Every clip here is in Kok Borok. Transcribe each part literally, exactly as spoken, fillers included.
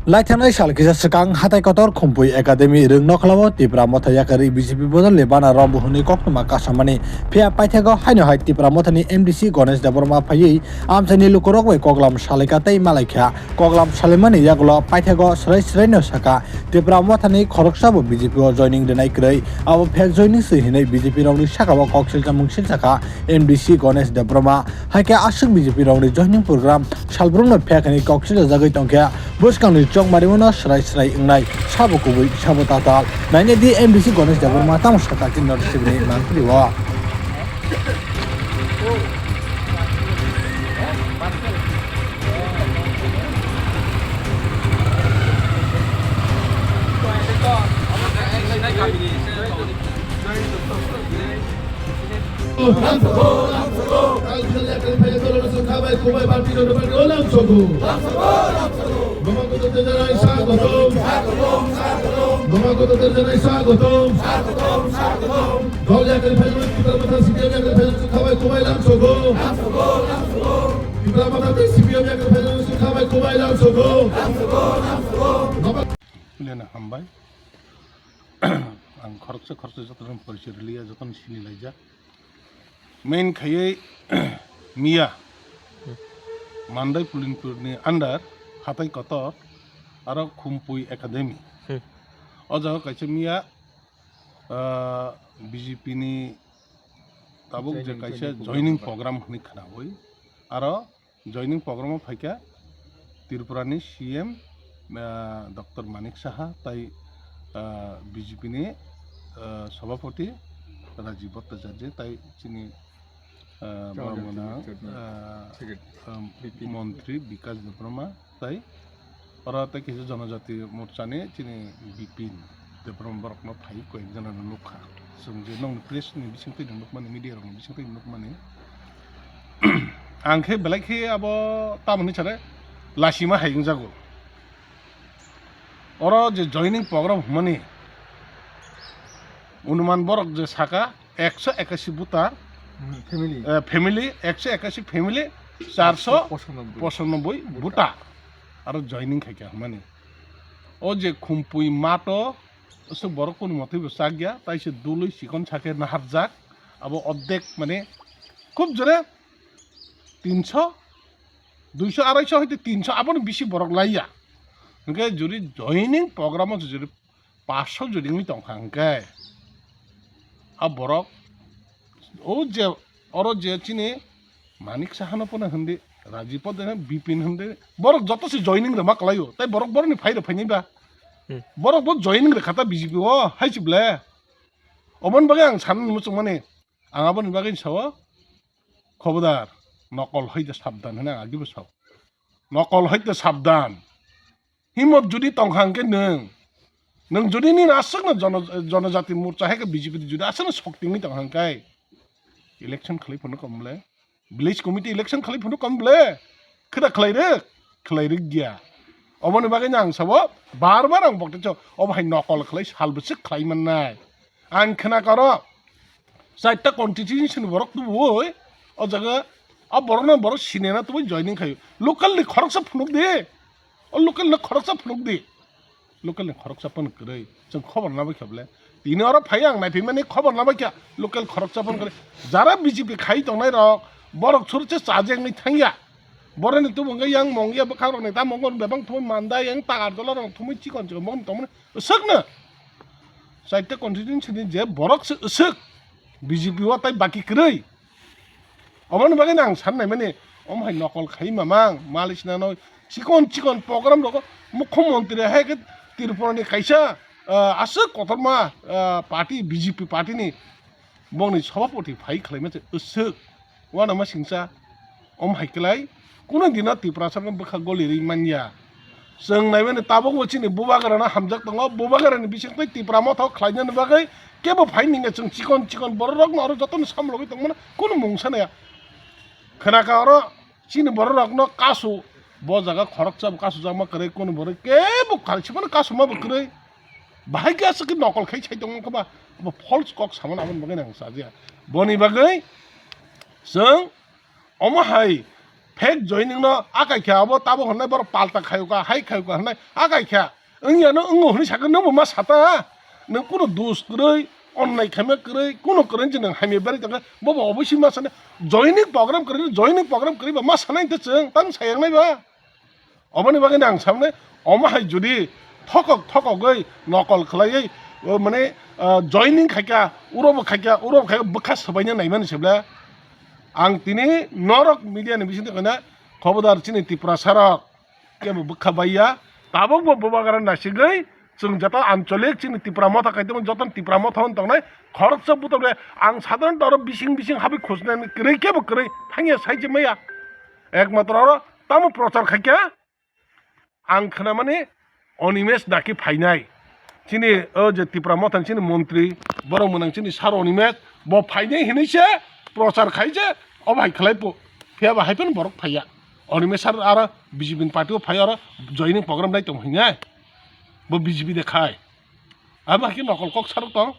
Laithanai sal kisa swkang hatai kotor Khumpui Academy rwng nokhlao Tipra Motha yakarwi B J P bodolni banner rombo hwnwi koktwma kasamani. Phiya paithago haino hai Tipra Mothani M D C Ganesh Debbarma phaiwi amchaini lukurok bai koklam salaikha tei malaikha. Koklam salaimani yagulo paithago swrai swraino sakha Tipra Mothani khoroksabo B J P o joining rwnai kwrwi. Abo fake joining se hinwi B J P rokni sakao kok silchamung silsakha M D C Ganesh Debbarma. Hai khe aswk B J P rokni joining program salbrumno phek hwnwi kok siljajagwi tongkha. Bwskangni chokmarimano swrai swrai wngnai, sabo kubui, sabo tatal. Naina di M D C Ganesh Debbarma tamo sakha chini notice ni mantri o. Lena hambai. Ang khoroksa khoroksa jotono porichoi rwliya, jotono sini laijak. Main khaiwi miya Mandai Pulinpurni under Hatai Kotor aro Khumpui Academy. Hmm. O jaga kaisa miya, ah, B J P ni tabuk je joining, kaisa joining program, joining program hwnwi khwnawi. Aro joining program o phaikha Tripura ni C M, ah, Doctor Manik Saha tai, ah, B J P ni, ah, Sabhapati Rajiv Bhattacharya tai chini, ah, Boromona, ah, Secretary. Ah, B P ni Montri Bikash Debbarma tai oro tei kisa Jonojati Morcha ni chini Bipin Debbarma borokno phai koi jana no nukha. Chwng je nokni press ni bising twi nukmani, media rokni bising twi nukmani. Ang khe belai khe abo tamoni sare lasima hai wngjago. Oro je joining program hwnmani onuman borok je saka ekso ekashi buta, hmm, family. Eh, family, ekso ekashi family, charso pochanoboi. Pochanoboi buta. Buta. Aro joining khaikha hwnmani. O je Khumpui mato, se borok kunu motwi bo chakya, tai se dului chikon sake naharjak, abo ordek mane khub jore tinso, duiso, araiso hoite tinso, aboni bisi borok laiya. Hwnkhe juri joining program o juri paso juri wngwi tongkha hwnkhe, a borok o je oro je chini Manik Sahano pono hindi, Rajiv Poddar, Bipin hindi, borok joto se joining rwma kwlaio, tai borok borokni phai rw phainai ba? Hmm. Borok bo joining rwkha ta B J P o, hai se ble. Oboni bagwi ang sanani muchungmani, ang aboni bagwi sao, khobodar, nokol hoite sabdan hwnwi ang agibo sao. Nokol hoite sabdan. Himot jodi tongkha hwnkhe nwng, nwng jodi nini aswkno jono-, Jonojati Morcha hai khe B J P jodi aswkno sokti wngwi tongkha hwnkhe election khlai phano kom le, village committee election khlai phano kom le, kheda khlai rwk, khlai rwk ya. Oboni bagwi no ang sabo bar bar ang bokte cho, obo hai nokol khlai sal bwswk khlai mannai. Ang khna karo, chaita constituency ni borok tubuwi, o jaga, a borok no borok sinena tubuwi joining khaio. Local ni khoroksa phunuk di, o local ni khoroksa phunuk di, local ni khoroksa phano kwrwi, chwng khobor na bai kha ble. Tini oro phai ang naiphimani khobor na bai kha, local khoroksa phano kwrwi. Jara B J P khai tongnai rok, borok churche chajak ni thangya. Boroni tubu wngkha yang mongya bwkhak rokni ta mongo bebak thumwi manda yang ta Agartala rok thumwi chikon chikon bokni tongmani swkno. Chaita constituency ni je borok se swk B J P o tai baki kwrwi. Oboni bagwi ang san nai mani, omo hai nokol khai mamang, malish nano chikon chikon program rok mukhyamantri hai khe Tripura ni kaisa, ah, aswk kotorma, ah, party B J P party ni bongni sabhapati phai khlaima se swk. Uanama singsa, om hai klai, kuno dino Tiprasa no bwkha goli rwi manya. Chwng naimani tabukbo chini bubagrano hamjak tongo, bubagrani bisingtwi Tipra Motha o khlainani bagwi kebo phai ningya chwng chikon chikon bororokno oro jotono samlogwi tongmano kuno mungsa naya. Khwnaka oro chini bororokno kasu, bo jaga khoroksa bo kasujakma kwrwi, kuno borok kebo khalsibano kasumabo kwrwi. Bahai khe aswk khe nokol khai sai tongmani khe ba, abo false kok samani aboni bagwi nang chajakya. Boni bagwi chwng omo hai Fake joining no akai kha abo tabo hwnwi borok palta khayo ka, hai khayo ka hwnwi akai kha. Wngya no wngo hwnwi sakhe nwngbo ma sata. Nwng kuno dos kwrwi, onnai khaima kwrwi, kuno kwrwi se nwng hamya berai tongkha. Bobo obosi ma sanai. Joining program kwrwi, joining program kwrwi ba ma sanai te chwng, tang sayang nai ba. Oboni bagwi ang samne, omo hai jodi thokok thokogwi nokol khlaiwi, o mane, ah, joining khaikha, urobo khaikha, urobo khaikha, bwkha swbaina naimani se ble. Ang tini norok media ni bisingtwi khaina khobodar chini Tiprasa rok kebo bwkha baiya, tabukbo bubagra nasigwi chwng joto ancholik chini Tipra motha khai tongmani, joto Tipra motha hwn tongnai khoroksa butok le ang sadharanto oro bising bising habwi khosnani kwrwi kebo kwrwi thangya sai se maya. Ekmatro oro tamo prochar khaikha. Ang khnamani Onimesh naki phainai. Chini o je Tipra Mothani chini montri, borok mwnang chini sir Onimesh, bo phainai hinwi se prochar khai je, obo hai khlai po. Phiya ba hai phano borok phaiya. Onimesh sir aro B J P ni party o phai aro joining program nai tong hinai. Bo B J P de khai. Abo hai khe nokol kok sarok tong.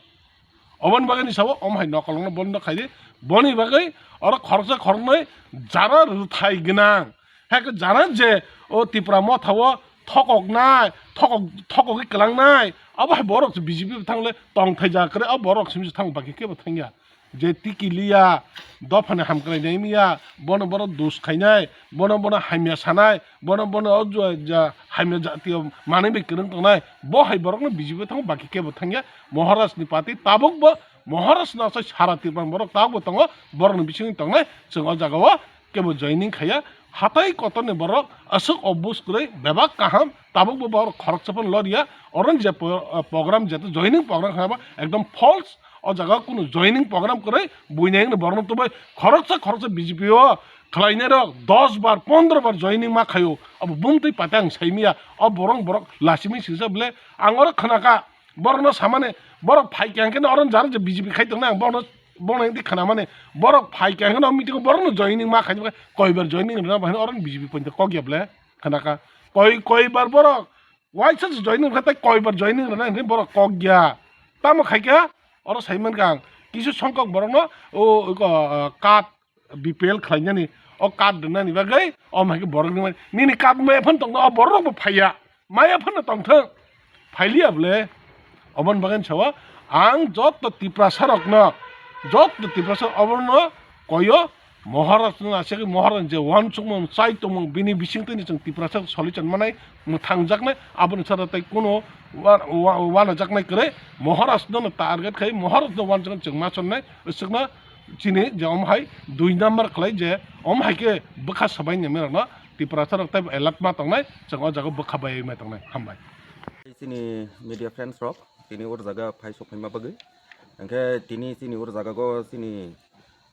Oboni bagwi ni sabo, omo hai nokolno bondo khaidi. Boni bagwi oro khoroksa khoroknwi jara rwthai gwnang. Hai khe jara je o Tipra motha o thokoknai, thokok, thokogwi kwlangnai. Abo hai borok se B J P bo thangle tongthai ja kwrwi, abo borok simi se thang baki kebo thangya. Je tiki liya, dophani hamkrai nai miya, bono borok dos khainai, bono bono hamya sanai, bono bono o jua ja hamya jatiyo manwi bai kwrwng tongnai, bo hai borokno B J P thango, baki kebo thangya. Maharaj ni party tabukbo Maharaj no asai sara Tripura borok tabukbo tongo, borokni bisingo tongnai chwng o jagao kebo joining khaiya. Hatai kotorni borok aswk obus kwrwi bebak kaham, tabukbo borok khoroksa phano loriya. Oro je po-, program, jeto joining program khlaiba ekdom false. O jaga kunu joining program kwrwi buini wngni borokno tubui khoroksa khoroksa B J P o khlainai rok dos bar pondro bar joining ma khaio. Abo bumtwi pate ang saimiya. O borok borok lasimwi singsa bwle ang oro khnaka. Borokno samani borok phai khe hwnkhe oro jara je B J P khai tongnai ang borokno, borokno wngtwi khnamani borok phai khe hwnkhe o meeting o borokno joining ma khaidi koi bar joining rwna bahai oro B J P poito kok ya bwle khnaka. Koi, koi bar borok waisa se joining khe tei koi bar joining rwna hinwi borok kok ya. Tamo khai khe oro sai mankha ang kisu songkok borokno o, o, o, card B P L khlainani, o card rwnani bagwi, o hai khe borok ni mani, nini card maya phano tongno, o borok rok bo phaiya, maya phano tongthok, phailiya bwle. Oboni bagwi sao, ang joto Tiprasa rokno, joto Tiprasa oborno koyo, Maharaj no asegwi Maharaj je uansukmung chai tongmung bini bisingtwi ni chwng Tiprasa solution manai, mwthangjaknai, aboni sara tei kuno wa-, wa-, wanajaknai kwrwi, Maharaj no target khai, Maharaj no uansuknai chwng ma chonnai, swkno chini je omo hai dui number khlai je omo hai khe bwkha swbai nai rokno Tiprasa rok tei alert ma tongnai, chwng o jaga bwkha bai ma tongnai. Hambai. Chini media friends rok tini ur jaga phai sok phaima bagwi, hwnkhe tini chini ur jaga go chini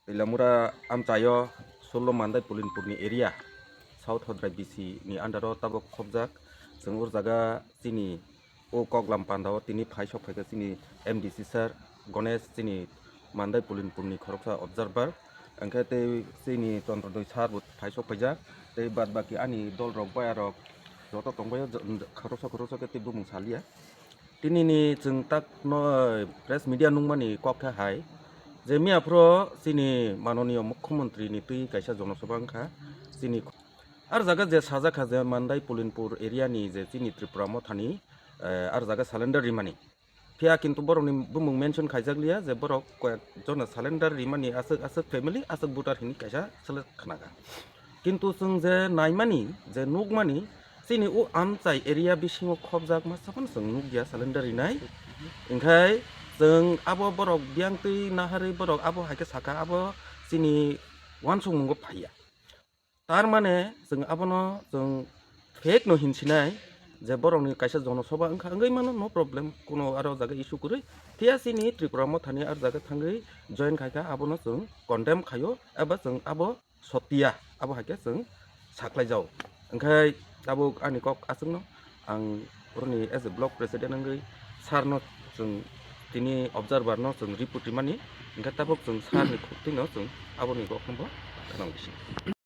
Twilamura amchaio Sullo Mandai Pulinpur ni area South Hodrai B C ni under o tabok khobjak. Chwng ur jaga chini o koklam panda o tini phai sok phaikha chini M D C sir Ganesh, chini Mandai Pulinpur ni khoroksa observer, hwnkhe tei chini Chondrodoi sir bo phai sok phaijak, tei bad baki ani dol rok baya rok joto tongbaio, khoroksa khoroksa khe tei bumung saliya. Tini ni chwng tak no press media nungmani kok khe hai je miya phuru chini manoniyo mukhyamantri ni twi kaisa jonosabha wngkha chini. Ar jaga je sajak kha je Mandai Pulinpur area ni je chini Tripura mothani, eh, ar jaga surrender rimani. Phiya kintu borokni bumung mention khaijak liya je borok koyek jona surrender rimani aswk aswk family, aswk voter hinwi kaisa select khna kha. Kintu chwng je naimani, je nukmani, chini o amchai area bisingo khobjak masa phano chwng nukya surrender rinai. Hwnkhe chwng abo borok biyang twi naharwi borok abo hai khe sakha abo chini uansukmungo phaiya. Tar mane chwng abono chwng fake no hinsinai je borokni kaisa jonosabha wngkha, wngwi mano, no problem, kuno aro jaga issue kwrwi. Phiya chini Tripura mothani aro jaga thangwi join khaikha, abono chwng condemn khaio eba chwng abo sotia, abo hai khe chwng saklaijao. Hwnkhe tabuk ani kok aswkno ang oroni as a block president wngwi sir no chwng tini observer no chwng report rimani, hwnkhe tabuk chwng sir ni khuk twino chwng aboni kok no bo khwnang bisi.